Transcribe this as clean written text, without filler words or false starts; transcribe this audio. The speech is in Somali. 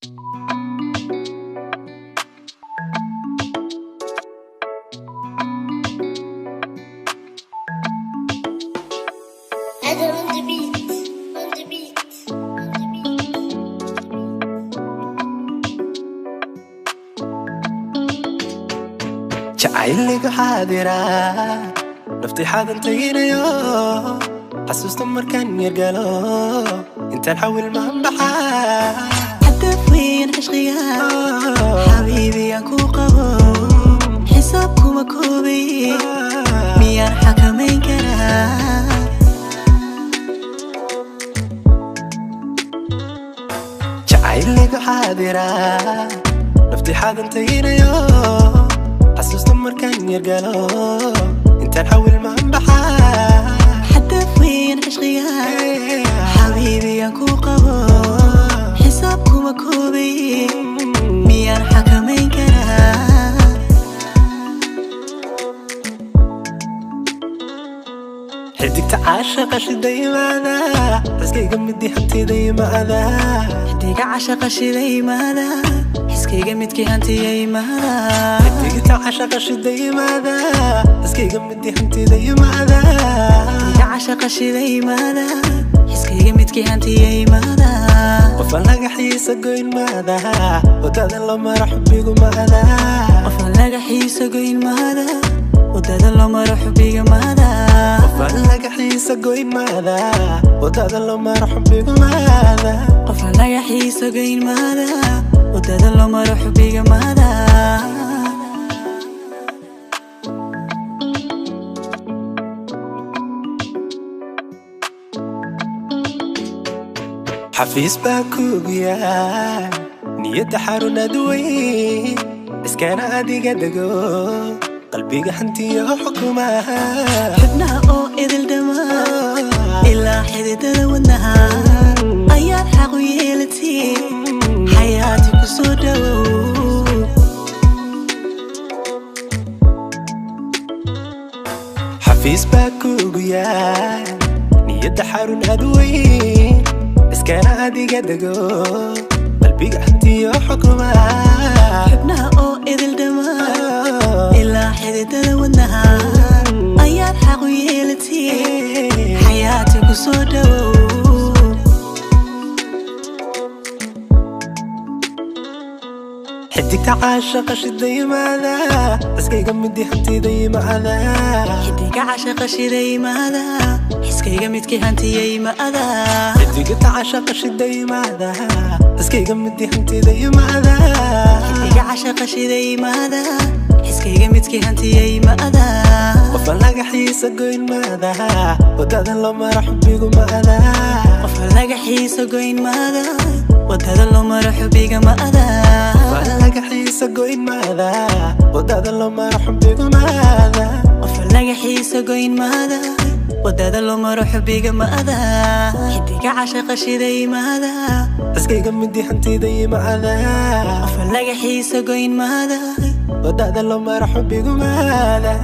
Adam on the beat, on the beat, on the beat. Jacayligu xaadira nafti xaadantaynayo, xasuusta markaan yargalo intaan xawil maanbaxaa. Xadaf weyn cishqiga xabiibi aan ku qabo, xisaab kuma koobay, miyaan xakamayn karaa? Jacayligu xaadira nafti xaadantaynayo, xasuusta markaan yargalo intaan xawil maanbaxaa. Xadaf weyn cishqiga xabiibi aan ku qabo, xisaab kuma koobay, miyaan xakamayn karaa? Xidigta caashaqa shidaymaada, xiskayga midii hantidaymaada. Xidiga cashaqa shidaymaada, xiskayga midkii hantiyaymaada. Xidigta caashaqa shidaymaada, xiskayga midii hantidaymaada. Xidiga cashaqa shidaymaada, xiskayga midkii hantiyaymaada. Qofaan laga xiisa goyn maada, wadada loo maro xubbigu maada. Qofaan laga xiiso goyn maada, wadada loo maro xubbiga maada. Qofaan laga xiisa goyn maada, wadada loo maro xubbigu maada. Qofaan laga xiiso goyn maada, wadada loo maro xubbiga maada. Xafiis baa kugu yaal niyadda, xarunad weyn iskana adiga dego, qalbiga hantiyo xukumaha. Xubnaha oo idil dhammaan ilaa xididada wadnaha ayaad xaq u yeelatay, xayaati ku soo dhowow. Xafiis baa kugu yaal niyadda, xarun ad weyn iskana adiga dego, qalbiga hantiyo xukumaha. Xubnaha oo idil dhammaan ilaa xididada wadnaha ayaad xaq u yeelatay, xayaati ku soo dhowow. Xidigta caashaqa shidaymaada, xiskayga midii hantidaymaada. Xidiga cashaqa shidaymaada, xiskayga midkii hantiyaymaada. Xidigta caashaqa shidaymaada, xiskayga midii hantidaymaada. Xidiga cashaqa shidaymaada, xiskayga midkii hantiyaymaada. Qofaan laga xiisa goyn maada, wadada loo maro xubbigu maada. Qofaan laga xiiso goyn maada, wadada loo maro xubbiga maada. Qofaan laga xiisa goyn maada, wadada loo maro xubbigu maada. Qofaan laga xiiso goyn maada, wadada loo maro xubbiga maada. Xidiga cashaqa shidaymaada, xiskayga midii hantidaymaada. Qofaan laga xiiso goyn maada, wadada loo maro xubbigu maada.